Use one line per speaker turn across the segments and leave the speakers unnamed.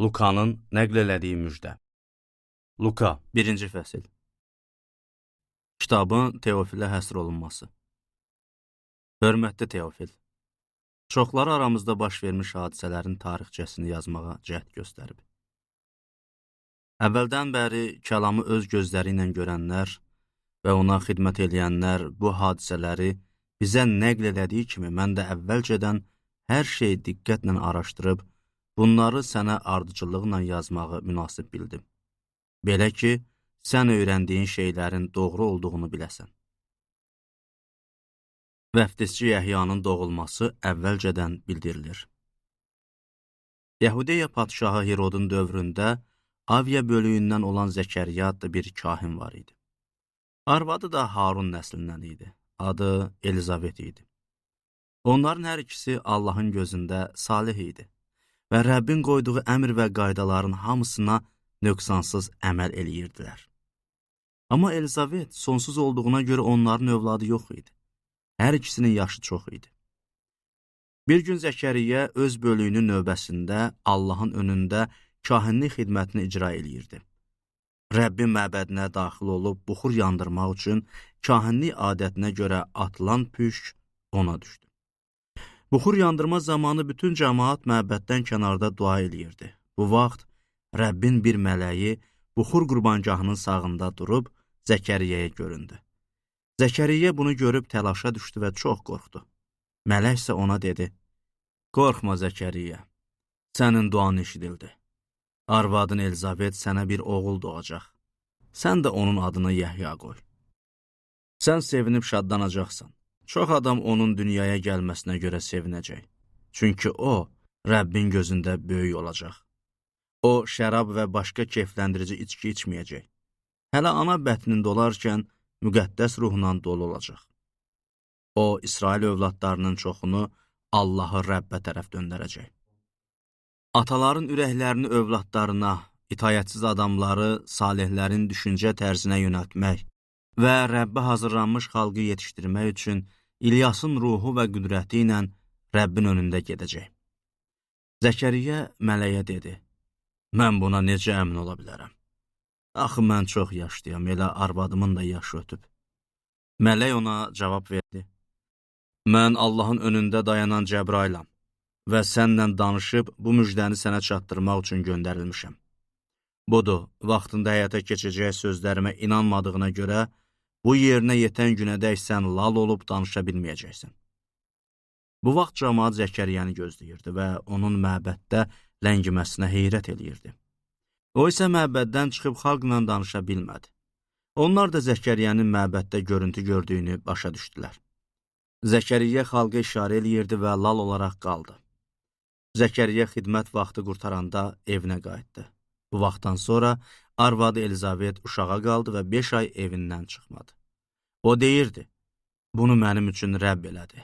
Lukanın nəql elədiyi müjdə. Luka, 1-ci fəsil. Kitabın Teofilə həsr olunması. Hörmətli Teofil, çoxları aramızda baş vermiş hadisələrin tarixçəsini yazmağa cəhd göstərib. Əvvəldən bəri kəlamı öz gözləri ilə görənlər və ona xidmət eləyənlər bu hadisələri bizə nəql elədiyi kimi mən də əvvəlcədən hər şeyi diqqətlə araşdırıb, bunları sənə ardıcıllıqla yazmağı münasib bildim. Belə ki, sən öyrəndiyin şeylərin doğru olduğunu biləsən. Vəftizçi Yəhyanın doğulması əvvəlcədən bildirilir. Yəhudiya padşahı Hirodun dövründə Aviya bölüyündən olan Zəkəriyya adlı bir kahin var idi. Arvadı da Harun nəslindən idi. Adı Elizabet idi. Onların hər ikisi Allahın gözündə salih idi və Rəbbin qoyduğu əmr və qaydaların hamısına nöqsansız əməl eləyirdilər. Amma Elizabet sonsuz olduğuna görə onların övladı yox idi. Hər ikisinin yaşı çox idi. Bir gün Zəkəriyyə öz bölüyünün növbəsində Allahın önündə kahinlik xidmətini icra eləyirdi. Rəbbin məbədinə daxil olub buxur yandırmaq üçün kahinlik adətinə görə atılan püşk ona düşdü. Buxur yandırma zamanı bütün cəmaat məbəddən kənarda dua eləyirdi. Bu vaxt Rəbbin bir mələyi buxur qurbangahının sağında durub Zəkəriyyəyə göründü. Zəkəriyyə bunu görüb təlaşa düşdü və çox qorxdu. Mələk isə ona dedi, qorxma Zəkəriyyə, sənin duan eşidildi. Arvadın Elizabet sənə bir oğul doğacaq. Sən də onun adını Yəhya qoy. Sən sevinib şadlanacaqsan. Çox adam onun dünyaya gəlməsinə görə sevinəcək. Çünki o, Rəbbin gözündə böyük olacaq. O, şərab və başqa keyfləndirici içki içməyəcək. Hələ ana bətnində olarkən müqəddəs ruhla dolu olacaq. O, İsrail övladlarının çoxunu Allahı Rəbbə tərəf döndərəcək. Ataların ürəklərini övladlarına, itayətsiz adamları salihlərin düşüncə tərzinə yönəltmək və Rəbbə hazırlanmış xalqı yetişdirmək üçün İlyasın ruhu və qüdrəti ilə Rəbbin önündə gedəcək. Zəkəriyyə mələyə dedi, mən buna necə əmin ola bilərəm? Axı mən çox yaşlıyam, elə arvadımın da yaşı ötüb. Mələk ona cavab verdi, mən Allahın önündə dayanan Cəbrailam və sənlə danışıb bu müjdəni sənə çatdırmaq üçün göndərilmişəm. Budur, vaxtında həyata keçəcək sözlərimə inanmadığına görə, bu yerinə yetən günədək sən lal olub danışa bilməyəcəksən. Bu vaxt camaat Zəkəriyyəni gözləyirdi və onun məbəddə ləngiməsinə heyrət eləyirdi. O isə məbəddən çıxıb xalqla danışa bilmədi. Onlar da Zəkəriyyənin məbəddə görüntü gördüyünü başa düşdülər. Zəkəriyyə xalqa işarə eləyirdi və lal olaraq qaldı. Zəkəriyyə xidmət vaxtı qurtaranda evinə qayıtdı. Bu vaxtdan sonra arvadı Elizabet uşağa qaldı və 5 ay evindən çıxmadı. O deyirdi, bunu mənim üçün Rəbb elədi.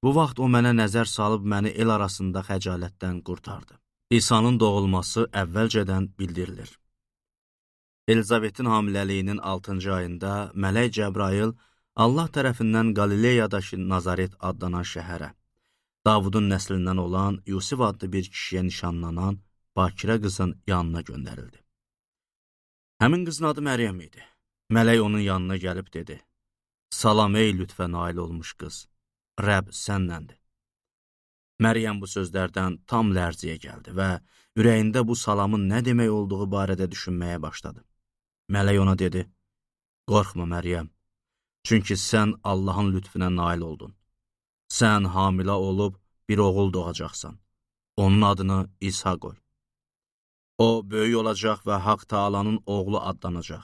Bu vaxt o mənə nəzər salıb məni el arasında xəcalətdən qurtardı. İsa'nın doğulması əvvəlcədən bildirilir. Elizabetin hamiləliyinin 6-cı ayında mələk Cəbrail Allah tərəfindən Qalileyadakı Nazaret adlanan şəhərə, Davudun nəslindən olan Yusif adlı bir kişiyə nişanlanan bakirə qızın yanına göndərildi. Həmin qızın adı Məryəm idi. Mələk onun yanına gəlib dedi, salam ey lütfə nail olmuş qız, Rəbb sənnəndir. Məryəm bu sözlərdən tam lərziyə gəldi və ürəyində bu salamın nə demək olduğu barədə düşünməyə başladı. Mələk ona dedi, qorxma Məryəm, çünki sən Allahın lütfünə nail oldun. Sən hamilə olub bir oğul doğacaqsan. Onun adını İsa qoy. O, böyük olacaq və Haqq Taalanın oğlu adlanacaq.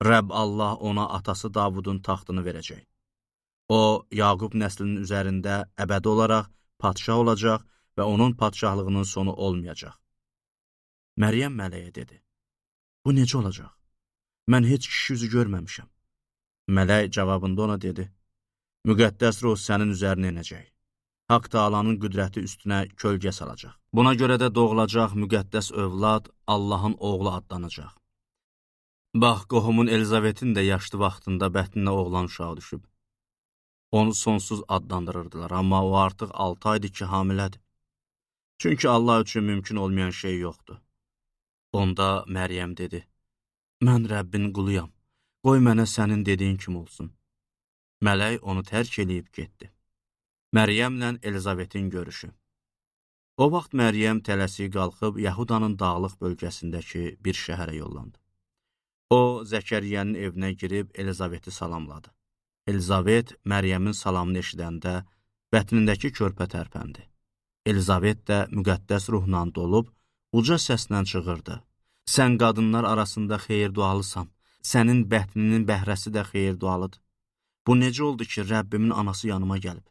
Rəbb Allah ona atası Davudun taxtını verəcək. O, Yaqub nəslinin üzərində əbədi olaraq padşah olacaq və onun padşahlığının sonu olmayacaq. Məryəm mələyə dedi, bu necə olacaq? Mən heç kişi üzü görməmişəm. Mələk cavabında ona dedi, müqəddəs ruh sənin üzərinə enəcək. Haqq Taalanın qüdrəti üstünə kölgə salacaq. Buna görə də doğulacaq müqəddəs övlad Allahın oğlu adlanacaq. Bax, qohumun Elizabetin də yaşlı vaxtında bətninə oğlan uşağı düşüb. Onu sonsuz adlandırırdılar, amma o artıq 6 aydır ki, hamilədir. Çünki Allah üçün mümkün olmayan şey yoxdur. Onda Məryəm dedi, mən Rəbbin quluyam, qoy mənə sənin dediyin kimi olsun. Mələk onu tərk eləyib getdi. Məryəmlə Elizavetin görüşü. O vaxt Məryəm tələsik qalxıb Yahudanın dağlıq bölgəsindəki bir şəhərə yollandı. O, Zəkəriyyənin evinə girib Elizaveti salamladı. Elizavet Məryəmin salamını eşidəndə bətnindəki körpə tərpəndi. Elizavet də müqəddəs ruhla dolub, uca səslə çığırdı. Sən qadınlar arasında xeyir-dualısan, sənin bətninin bəhrəsi də xeyir-dualıdır. Bu necə oldu ki, Rəbbimin anası yanıma gəlib?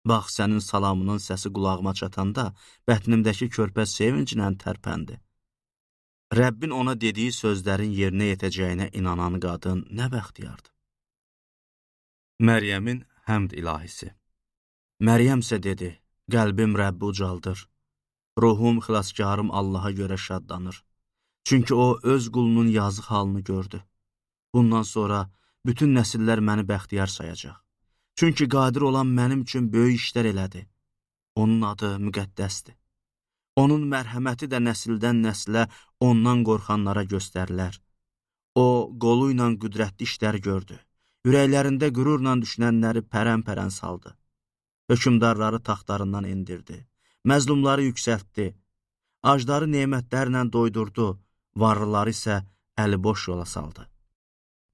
Bax, sənin salamının səsi qulağıma çatanda, bətnimdəki körpə sevinclə tərpəndi. Rəbbin ona dediyi sözlərin yerinə yetəcəyinə inanan qadın nə bəxtiyardır. Məryəmin həmd ilahisi. Məryəm isə dedi, qəlbim Rəbbi ucaldır, ruhum xilaskarım Allaha görə şadlanır. Çünki o, öz qulunun yazıq halını gördü. Bundan sonra bütün nəsillər məni bəxtiyar sayacaq. Çünki qadir olan mənim üçün böyük işlər elədi. Onun adı müqəddəsdir. Onun mərhəməti də nəsildən nəslə ondan qorxanlara göstərilər. O, qolu ilə qüdrətli işlər gördü. Ürəklərində qürurla düşünənləri pərən-pərən saldı. Hökmdarları taxtlarından endirdi. Məzlumları yüksəltdi. Acları nemətlərlə doydurdu, varlıları isə əli boş yola saldı.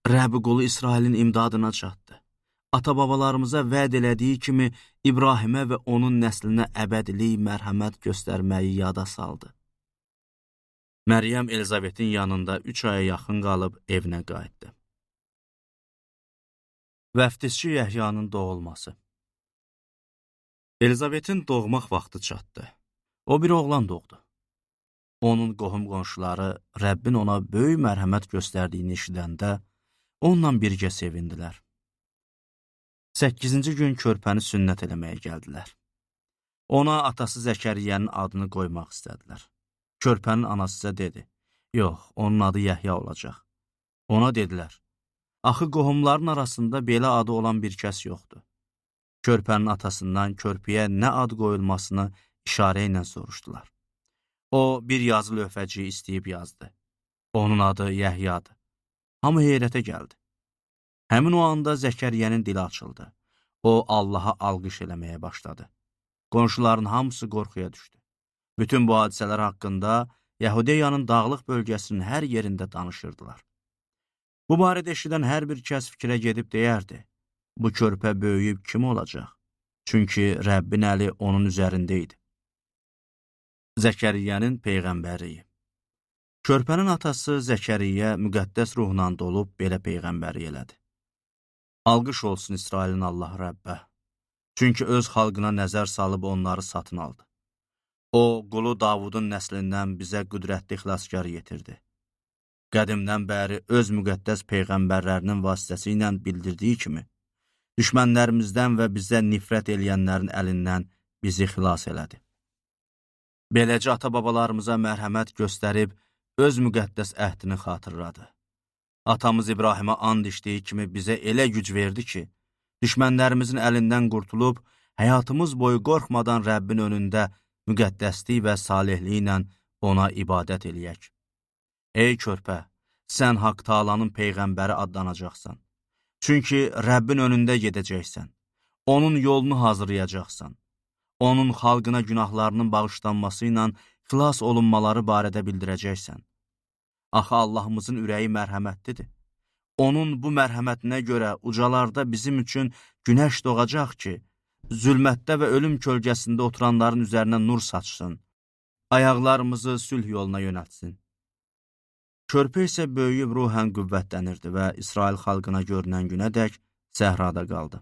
Rəbb qulu İsrailin imdadına çatdı. Ata-babalarımıza vəd elədiyi kimi İbrahimə və onun nəslinə əbədilik mərhəmət göstərməyi yada saldı. Məryəm Elizavetin yanında 3 aya yaxın qalıb evinə qayıtdı. Vəftizçi Yəhyanın doğulması. Elizavetin doğmaq vaxtı çatdı. O bir oğlan doğdu. Onun qohum-qonşuları Rəbbin ona böyük mərhəmət göstərdiyini eşidəndə onunla birgə sevindilər. 8-ci gün körpəni sünnət eləməyə gəldilər. Ona atası Zəkəriyyənin adını qoymaq istədilər. Körpənin anası isə dedi, yox, onun adı Yəhya olacaq. Ona dedilər, axı qohumların arasında belə adı olan bir kəs yoxdur. Körpənin atasından körpəyə nə ad qoyulmasını işarə ilə soruşdular. O, bir yazı lövhəciyi istəyib yazdı. Onun adı Yəhyadır. Hamı heyrətə gəldi. Həmin o anda Zəkəriyyənin dili açıldı. O, Allaha alqış eləməyə başladı. Qonşuların hamısı qorxuya düşdü. Bütün bu hadisələr haqqında Yahudiyanın dağlıq bölgəsinin hər yerində danışırdılar. Bu barədə eşidən hər bir kəs fikrə gedib deyərdi, bu körpə böyüyüb kim olacaq? Çünki Rəbbin əli onun üzərində idi. Zəkəriyyənin peyğəmbərliyi. Körpənin atası Zəkəriyyə müqəddəs ruhla dolub belə peyğəmbərlik elədi. Alqış olsun İsrailin Allah Rəbbə. Çünki öz xalqına nəzər salıb onları satın aldı. O, qulu Davudun nəslindən bizə qüdrətli xilaskar yetirdi. Qədimdən bəri öz müqəddəs peyğəmbərlərinin vasitəsi ilə bildirdiyi kimi, düşmənlərimizdən və bizə nifrət eləyənlərin əlindən bizi xilas elədi. Beləcə ata-babalarımıza mərhəmət göstərib, öz müqəddəs əhdini xatırladı. Atamız İbrahimə and içdiyi kimi bizə elə güc verdi ki, düşmənlərimizin əlindən qurtulub, həyatımız boyu qorxmadan Rəbbin önündə müqəddəslik və salihliyi ilə ona ibadət eləyək. Ey körpə, sən Haqq Taalanın peyğəmbəri adlanacaqsan. Çünki Rəbbin önündə gedəcəksən, onun yolunu hazırlayacaqsan. Onun xalqına günahlarının bağışlanması ilə xilas olunmaları barədə bildirəcəksən. Axı Allahımızın ürəyi mərhəmətlidir. Onun bu mərhəmətinə görə ucalarda bizim üçün günəş doğacaq ki, zülmətdə və ölüm kölgəsində oturanların üzərinə nur saçsın, ayaqlarımızı sülh yoluna yönəltsin. Körpə isə böyüyüb ruhən qüvvətlənirdi və İsrail xalqına görünən günədək səhrada qaldı.